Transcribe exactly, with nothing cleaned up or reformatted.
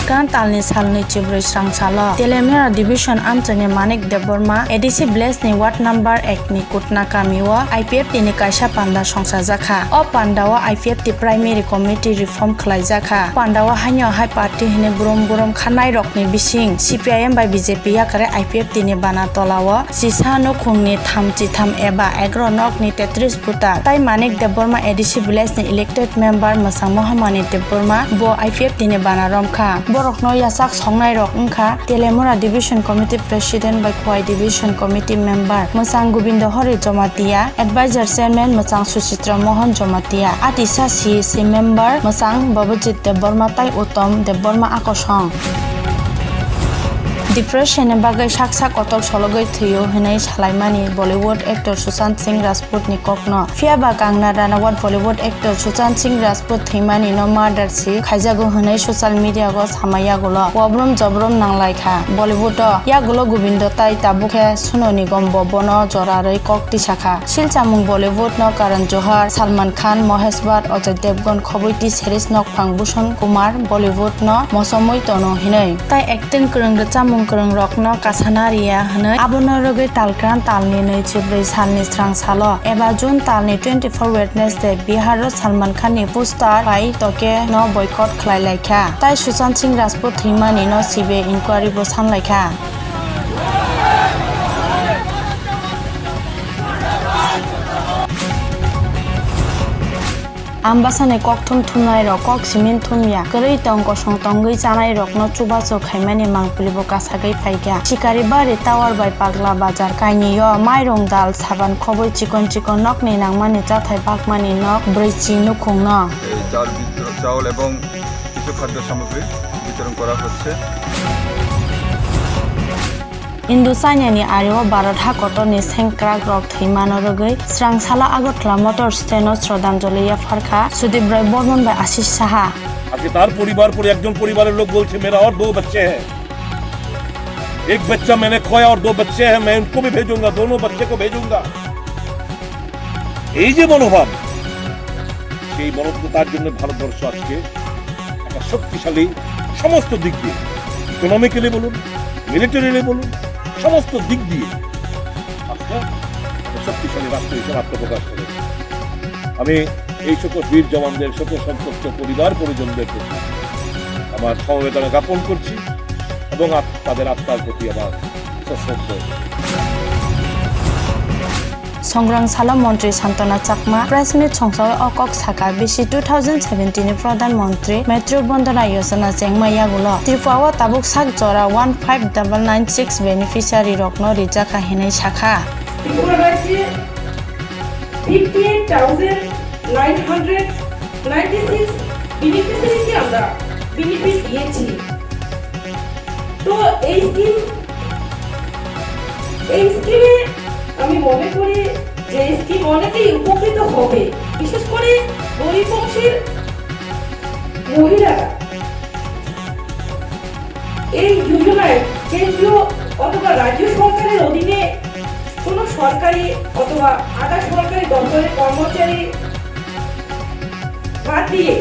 Kran talni salni chibrwi srang salo Telemera Division amchaini Manik Debbarma A D C village ni ward number ek ni Kutna kami o I P F T ni kaisa panda songchajakha. O panda o I P F T primary committee reform khlaijakha. Panda o haino hai party hwnwi brum brum khanai rokni bising C P I M bai B J P yakare I P F T ni bana tola o chisa nukhungni thamchi tham eba egaro nokni tetris voter tai Manik Debbarma A D C village ni elected member mwchang Mohamani Debbarma bo I P F T ni bana romkha. Borokno yachak songnai rok wngkha Telemura Division Committee President bai Khowai Division Committee Member mwchang Gobindo Hari Jamatia, Advisor Chairman mwchang Suchitra Mohon Jamatia, atisa C E C Member mwchang Babajit Debbarma tai Uttom Debbarma akosong. Depression ni bagwi sak sak kotor sologwi thwio hwnwi salaimani Bollywood actor Sushant Singh Rajput ni kokno. Phiya ba Kangna Ranaut Bollywood actor Sushant Singh Rajput thwimani no murder si khaijago hwnwi social media o samai yagulo wobrum jobrum nanglaikha. Bollywood o yagulo Gobindo tai tabuk khe Sonu Nigam bo bono jora rwi kok tisakha. Silchamung Bollywood no Karan Johar, Salman Khan, Mahesh Bhatt, Ajay Devgan khobwi T series nokphang Bhushan Kumar Bollywood no mosomwi tono hinwi. Tai acting kwrwng rwchapmung kwrwng rokno kasana riya hwnwi abono rwgwi talkran talni nwi chibrwi salni srang salo eba June talni twenty four Wednesday Bihar o Salman Khan ni poster bai toke no boycott khlai laikha. Tai Sushant Singh Rajput thwimani no C B I inquiry bo sanlaikha. Ambasani kokthum thumnairok kok simin thumya, kwrwi tong kosong tongwi chanairokno chubachu khaimani mangpili bo kasagwi phaikha. Sikari bari tower bai Pagla Bazar kainwio mairung, dal, saban khobwi chikon chikon nokni nangmani chathai bakmani nok brwichi nukhungno. এই চাউল বিতরণ, চাউল এবং কিছু খাদ্য সামগ্রী বিতরণ করা হচ্ছে। Indo-China ni ario Bharat ha kotor ni sengkrak rok thwimano rwgwi srang salo Agartala motor stand o Shraddhanjali yapharkha Sudip Roy Bormon bai Ashish Saha. আজকে তার পরিবার, পরে একজন পরিবারের লোক বলছে, "मेरा और दो बच्चे हैं, एक बच्चा मैंने खोया और दो बच्चे हैं, मैं उनको भी भेजूंगा, दोनों बच्चे को भेजूंगा।" এই যে মনোভাব, সেই মনোভাবতার জন্য ভারতবর্ষ আজকে একটা শক্তিশালী সমস্ত দিক দিয়ে, ইকোনমিক্যালি বলুন, মিলিটারিলি বলুন, সমস্ত দিক দিয়ে আজকে একটা শক্তিশালী রাষ্ট্র হিসেবে আত্মপ্রকাশ করেছে। আমি এই সকল বীর জওয়ানদের শোক সন্তপ্ত পরিবার পরিজনদের প্রতি আমার সমবেদনা জ্ঞাপন করছি এবং আত-, তাদের আত্মার প্রতি আমার সশ্রদ্ধ Songrang salo Montri Santana Chakma press meet songsawi o kok sakha, bisi two thousand seventeen ni Pradhan Montri Maitri Bandana Yojana chengma yagulo Tripura o tabuk sak jora one five double nine six beneficiary rokno rijakha hinwi sakha. Tripura রাজ্যে fifty eight thousand nine hundred ninety six বেনিফিশিয়ারিকে আমরা বেনিফিট দিয়েছি। তো এই স্কিম, এই স্কিমে আমি মনে করি যে এই স্কিম অনেকেই উপকৃত হবে, বিশেষ করে গরিব বংশের মহিলারা। এই যোজনায় কেন্দ্রীয় অথবা রাজ্য সরকারের অধীনে কোনো সরকারি অথবা আধা সরকারি দপ্তরের কর্মচারী বাদ দিয়ে